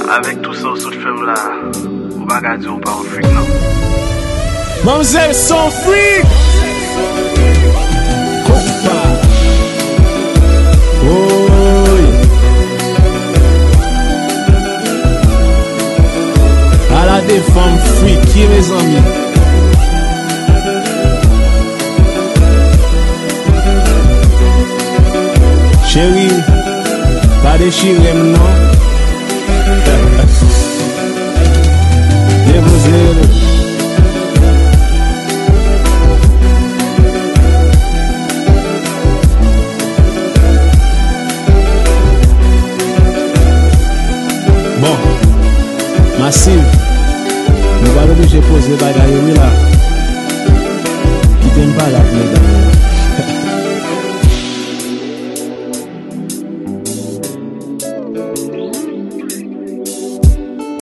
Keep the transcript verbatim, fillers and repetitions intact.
Avèk tou sa w sot fè m la, ou pa ka di w pa yon freak non. Manmzèl se yon freak. Konpa. Woy. Ala de fanm freaky, mezanmi. Cheri, pa dechire m non. Depoze l. Bon, Masiv, nou pral oblije poze bagay yo wi la. Kite m pale ak medam yo.